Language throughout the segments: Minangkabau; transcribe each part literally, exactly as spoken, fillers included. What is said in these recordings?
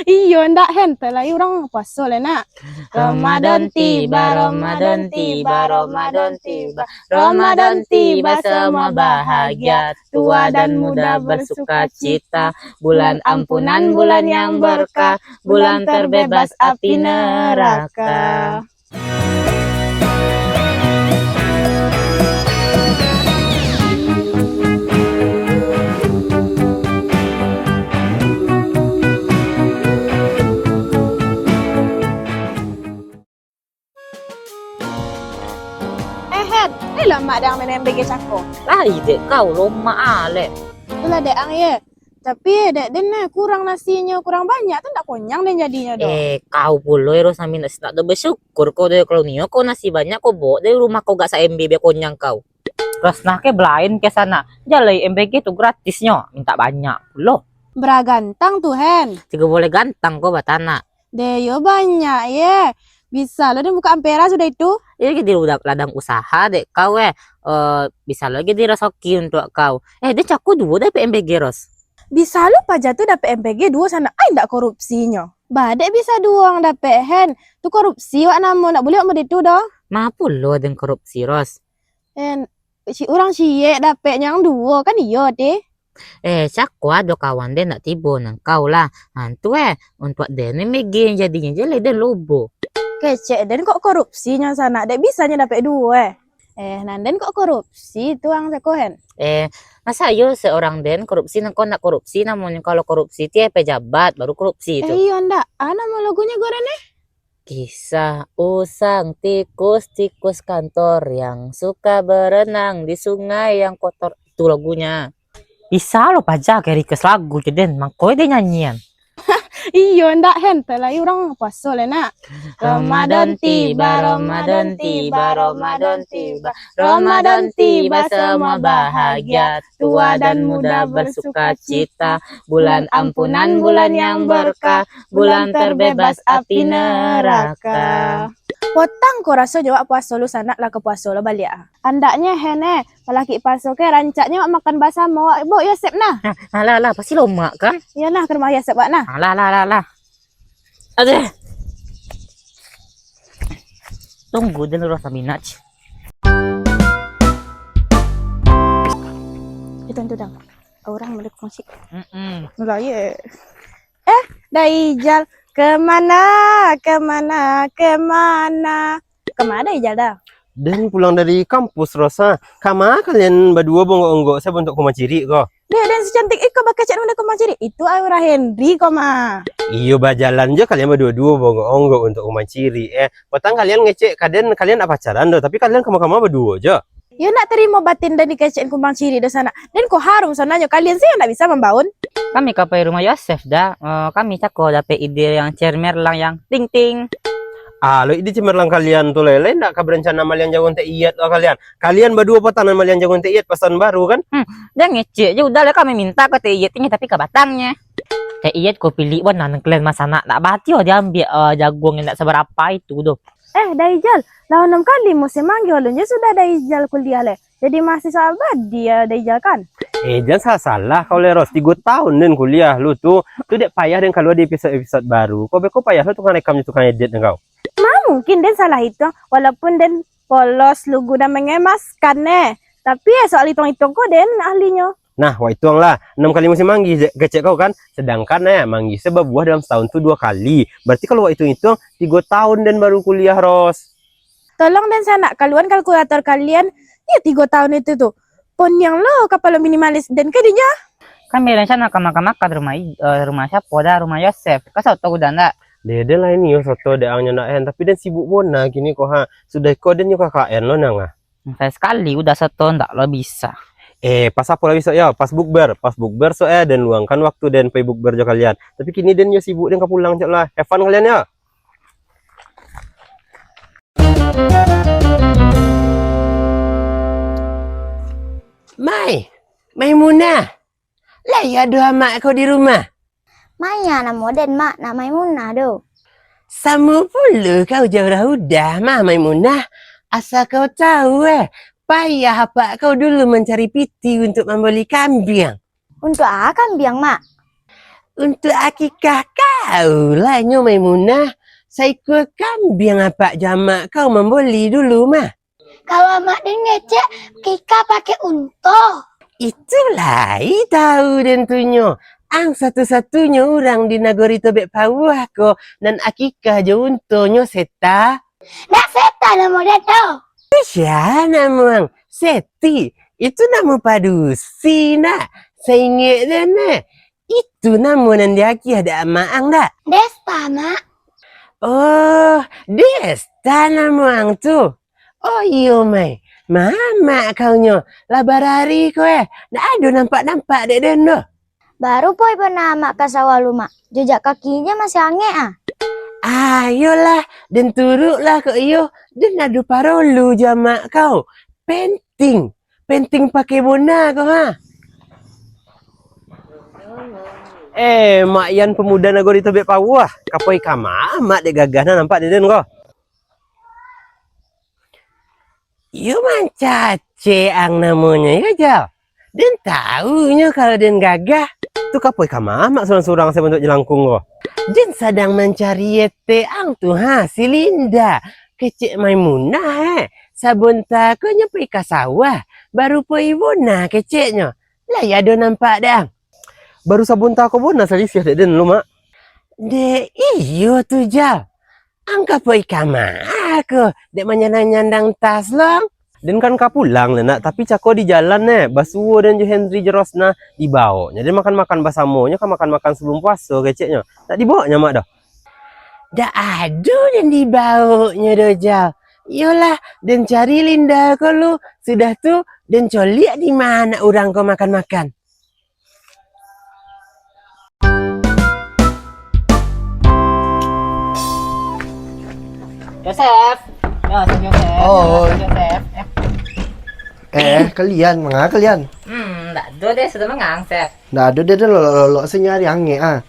Iyo, ndak, Hen. Tadi urang puaso lah, nak. Ramadan tiba, Ramadan tiba, Ramadan tiba. Ramadan tiba, semua bahagia. Tua dan muda bersukacita. Bulan ampunan, bulan yang berkah. Bulan terbebas api neraka. Eh, Hen, lai lamak dang main M B G cako? Lai dek kau, lomak alek. Itulah dek ang, ye. Tapi dek den, eh, kurang nasinyo, kurang banyak tu ndak konyang den jadinyo doh. Eh, kau pulo, Ros, nami nak sitak tu bersyukur kau deh, kalau nio kau nasi banyak, kau bawa dari rumah kau gak sa-ember biar konyang kau. Ros, nah ke belain ke sana. Jalai M B G tu gratisnyo, minta banyak pulo. Beragantang tu, Hen. Tigo boleh gantang kau batanak. Deh, yo banyak, ye. Bisa lo den buka Ampera sudah itu. Iyo jadi uda-, ladang usaha dek kau, eh. Eh, bisa lo jadi rasoki untuak kau. Eh, den cako duo dapek M B G, Ros. Bisa lo paja tu dapek M B G duo sanak, ai ndak korupsinyo. Ba dek bisa duo ang dapek, Hen. Tu korupsi wak namo, ndak buliah wak model tu doh. Ma pulo den korupsi, Ros? Hen, si urang ciek dapeknyo ang duo, kan iyo, deh? Eh, cako ado kawan den ndak tibo nan kau lah. Antu, eh, untuak den ni M B G jadinyo, jalai den lobo. Kecek den kok korupsinyo sanak, dek bisanyo dapek duo, eh. Eh, nan den kok korupsi tu ang cako, Hen? Eh, masa iyo seorang den korupsi, nan kau ndak korupsi namonyo? Kalau korupsi ti, eh, pejabat, baru korupsi tu. Eh, iyo ndak. Ah, namo lagunyo goren, eh? Kisah usang tikus, tikus kantor yang suka berenang di sungai yang kotor. Itu lagunya. Bisa lo paja ke request lagu je den, mangko den nyanyian. Iyo ndak, Hen, tadi urang puaso lah, nak. Ramadan tiba, Ramadan tiba, Ramadan tiba. Ramadan tiba, semua bahagia. Tua dan muda bersukacita. Bulan ampunan, bulan yang berkah. Bulan terbebas api neraka. Potang ko rasonyo wak puaso lu sanak, lah ka puaso lo baliak. Andaknyo, Hen, eh, palakik puaso ke rancaknyo wak makan basamo, wak baok Yosep nah. Nah, alah, alah, pasti lomak kan? Iyo nah, ka rumah Yosep wak nah. Alah, alah, alah, alah. Aduh. Tunggu dulu, Ros, saminat. Itu, itu, dang. Urang balik kongsi. Mm-mm. Mulai, eh. Eh, Daijal, kemana, kemana, kemana? Kemana Daijal dah? Den pulang dari kampus, Ros, ha. Kama kalian baduo bonggok-onggok, sa bantuak kumbang cirik ko? Dek, den secantik iko bakecek nan kumbang cirik. Itu Aura Henry ko mah. Iyo, bajalan jo kalian baduo-duo bonggok-onggok untuak kumbang cirik, eh. Patang kalian ngecek ka den, kalian ndak pacaran doh, tapi kalian kama-kama baduo jo. Yo ndak tarimo batin den dikecek kumbang cirik doh sanak. Den ko harum sonanyo, kalian se ndak bisa mambaun. Kami ka pai rumah Yosef dah. Eh, kami cako dapek ide yang cemerlang yang ting ting. Ah, lo ide cemerlang kalian tu lai, lai ndak ka berencana maliang jagung Tek Iyet lo kalian. Kalian baduo patang nan maliang jagung Tek Iyet pasan baru kan? Hmm, jan ngecek je, udah lah kami minta ka Tek Iyet ni tapi ka batangnyo. Tek Iyet ko pilik bana nan kalian masanak, ndak batio diambiak, eh, jagung yang ndak seberapa itu doh. Eh, Daijal, lah anam kali musim manggih ulun je sudah Daijal kuliah leh. Jadi mahasiswa abadi ya Daijal kan? Eh, jan salah-salah kau leh, Ros. Tigo tahun den kuliah lu tu. Tu dek payah den kalua di episod-episod baru. Kau beko payah lu tukang rekam jo tukang edit den kau. Ma mungkin den salah ituang, walaupun den polos, lugu dan mengemaskan neh. Tapi eh, soal ituang-ituang ko den ahlinyo. Nah, wak ituang lah. Anam kali musim manggih je, kecek kau kan. Sedangkan eh, manggih se babuah dalam setahun tu duo kali. Berarti kalau wak ituang-ituang, tigo tahun den baru kuliah, Ros. Tolong den sanak, kaluan kalkulator kalian, iyo tigo tahun itu tu. Poniang lo kapalo minimalis den ka dinyo. Kami rencana ka makan-makan rumah i-, eh, rumah siapo dah, rumah Yosef. Ka soto udah ndak? Deh, den lah ini yo soto dek ang nyo ndak, Hen. Tapi den sibuk bona kini ko, ha. Sudah iko den nyo K K N lo nang ah. Saya sekali udah soto ndak lo bisa. Eh, pas apo lah besok yo? Pas bukber. Pas bukber so eh, den luangkan waktu den pai bukber jo kalian. Tapi kini den yo sibuk, den ka pulang cak lah. Have fun kalian yo. Mai, Maimunah, lai ado amak kau di rumah? Maya namo den, Mak, nak Maimunah do. Samo pulo kau jo urang udah, mah, Maimunah. Asa kau tahu, eh, payah apak kau dulu mancari piti untuk mambali kambiang. Untuk a kambiang, Mak? Untuak akikah kau lah nyo Maimunah, saikua kambiang apak jo amak kau mamboli dulu mah. Kalau amak den ngecek, akikah pakai unto. Itu lai tahu den tu nyo. Ang satu-satunyo urang di nagori Tobek Pauah ko nan akikah jo untonyo, Seta. Ndak Seta namo den tu. Tu sia namo ang? Seti. Itu namo padusi nak. Saingek den eh. Itu namo nan diagiah dek amak ang dak? Desta, Mak. Oh, Desta namo ang tu. Oh iyo, Mai. Mamak kau nyo. Lah barari ko eh. Ndak ado nampak-nampak dek den doh. Baru poi pernah amak ka sawah lu, Mak. Jejak kakinyo masih angek ah. Ayolah, den turuklah kok iyo. Den ado parolu jo amak kau. Penting. Penting pakai bona ko ha. Eh, Mak Yan pemuda nagori Tobek Pauah. Kapoi kama amak dek gagah nah nampak dek den ko. Iyo mancacek ang namonyo yo, Jal. Den tahu nyo kalau den gagah. Tu kapoi kama amak surang-surang sabantuak jelangkung ko. Den sadang mancari etek ang tu ha, si Linda. Kecek Maimunah eh. Sabonta ko nyo pai ka sawah. Baru poi bona keceknyo. Lai ado nampak dek ang? Baru sabonta ko bona salisiah dek den lu, Mak. Dek iyo tu, Jal. Ang kapoi kama ko, dek manyandang-nyandang tas long? Den kan ka pulang lah nak, tapi cako di jalan eh, basuo den jo Henry jo Rosna, dibaoknyo den makan-makan basamo, nyo ka makan-makan sabalum puaso keceknyo. Ndak dibaoknyo amak doh? Ndak ado den dibaoknyo doh, Jal. Iyolah, den cari Linda ko lu, sudah tu den coliak di ma anak urang ko makan-makan. Joseph. Joseph, Joseph. Oh. Joseph, Joseph. Eh. Eh, kalian, manga kalian? Hmm, ndak ado deh, sudah mangang, Seth. Ndak ado deh, deh, lolok-lolok se nyari angek ah.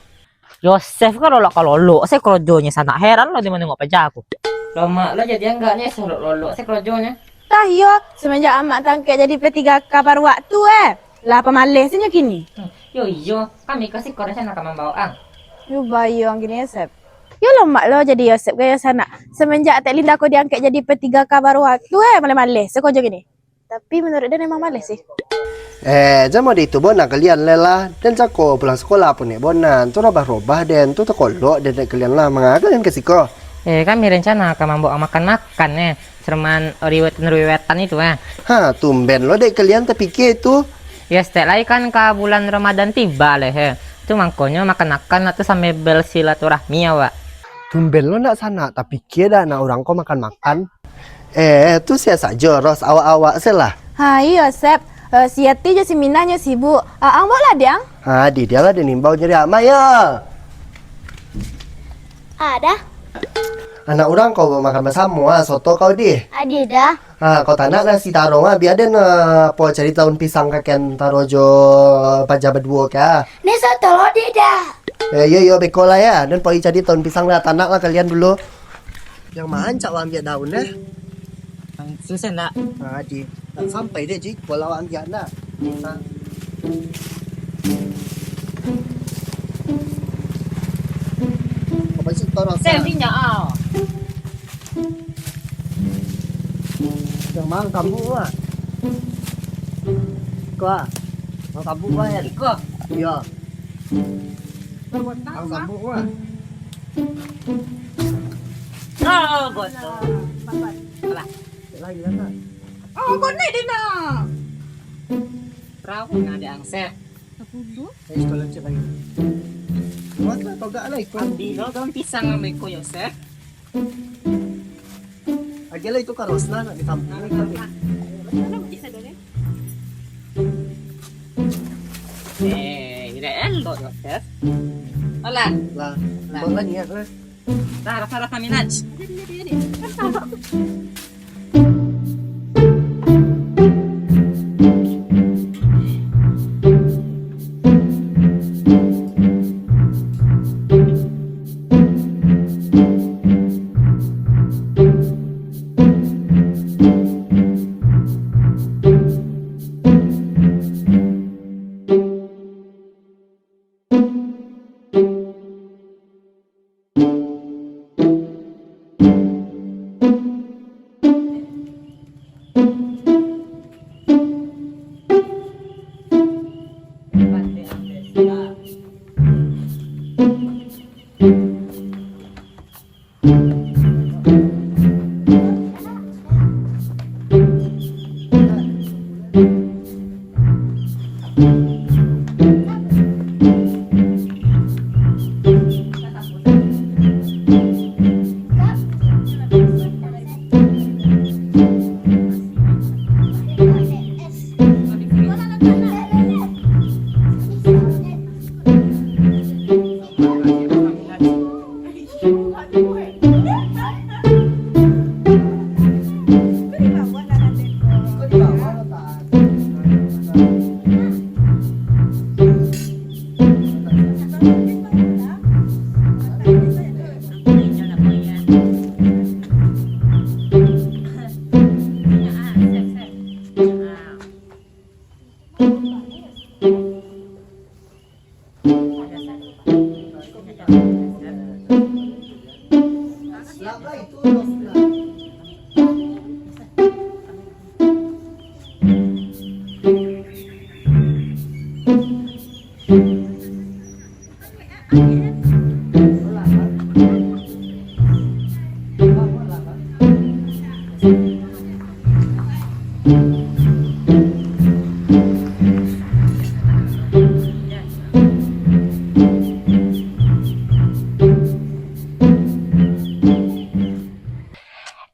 Yosef kan lolok ka lolok, se korojonyo sanak, heran lo di manengok paja ko. Lomak lo jadi anggaknyo, se lolok-lolok se korojonyo. Tah iyo, semenjak amak tangkek jadi P tiga K baru waktu eh, lah pamaleh se nyo kini. Hmm, yo iyo, kami ka siko rencana ka mambao ang. Yo bayo ang kini Yosef. Yo lomak lo jadi Yosef gaya sanak. Semenjak Atek Linda ko diangkek jadi P tiga K baru waktu eh, maleh-maleh se korojo kini. Tapi manuruik den emang maleh sih. Eh, jan mode itu bona kalian lai lah. Den cako pulang sekolah pun dek bona. Tu robah-robah den, tu takolok den dek kalian lah. Manga kalian ka siko? Eh, kami rencana ka mambaok makan-makan eh. Sereman riwetan-riwetan itu eh. Ha, tumben lo dek kalian tapikia itu. Ya, setek lai kan ka bulan Ramadan tiba leh eh. Tu mangkonyo makan-makan lah tu sambil bersilaturahmi awak. Tumben lo ndak sanak tapikia dah anak urang ko makan-makan. Eh, tu sia sajo, Ros, awak-awak se lah. Ha, iyo, Sep. Eh, si Yati jo si Minah nyo sibuk. Ah, ang baolah, Diang. Ha, di dia lah, di nimbau nyari Ama, yo. Ada. Anak urang kau makan basamo, ah, soto kau, di. Adi dah. Ha, kau tanak nasi taro, ah, bia den, ah, po cari daun pisang kaken taro jo paja baduo ka. Ni soto lo, di dah. Eh, iyo, iyo, beko lah, ya. Den poi cari daun pisang lah, tanak lah kalian dulu. Yang ma ancak wak ambiak daun, eh? Susah ndak? Ha, di. Ndak sampai deh, Ji. Bola wak ambiak ndak? Ha. Apa sih kau rasa? Saya minyak ah. Yang mang kamu ah. Kau ah. Mang kamu ah ya. Iko. Iya. Mang kamu ah. Oh, botol. Alah. Lagi lah, Kak. Oh, kau ni, Dina. Perahu nak ada angser. Sepuluh. Eh, sekalian cek lagi. Muat lah, togak lah, ikut. Ambil lo daun pisang ambil ko, Yosef. Agilah itu ka Rosna nak ditampung. Eh, tidak elok, Yosef. Alah. Lah, lah. Buat lagi ya, lah. Dah, rasa-rasa minat. Jadi, jadi, jadi. Kan salah.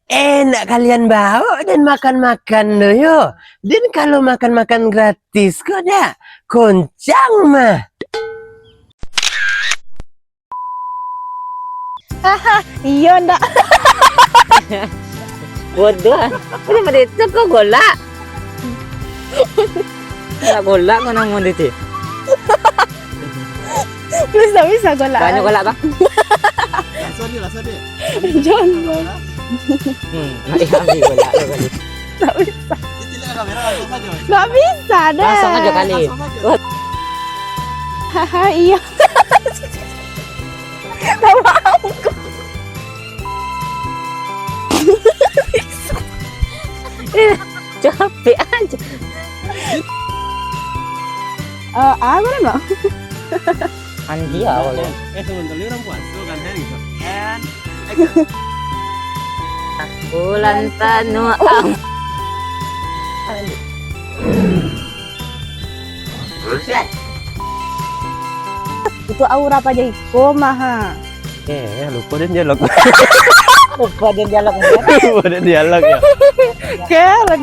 Eh, nak kalian baok den makan-makan tu yo. Den kalau makan-makan gratis ko dak? Koncang mah. Haha, iyo ndak? Bodoh. Kau pada itu kau golak. Golak-golak kau namo dia tu. Bisa, bisa golak. Banyak golak, Bang. Langsung dia, langsung dia. Jangan, Bang. Hmm, nak habis golak, golak. Tak bisa. Dia ciliak kamera, langsung saja. Tak bisa dah. Langsung aja kali. Langsung aja. Haha, iya. Tak mau. Eh, capek aja. Eh, ah, mana, Mak? Andia awalnya. Eh, sebentar, lu orang puasa kan, kan, gitu. And bulan penuh am- Itu aura apa aja iko, Maha? Eh, lupa den dialog. Lupa den dialog. Lupa den dialog ya. Keren.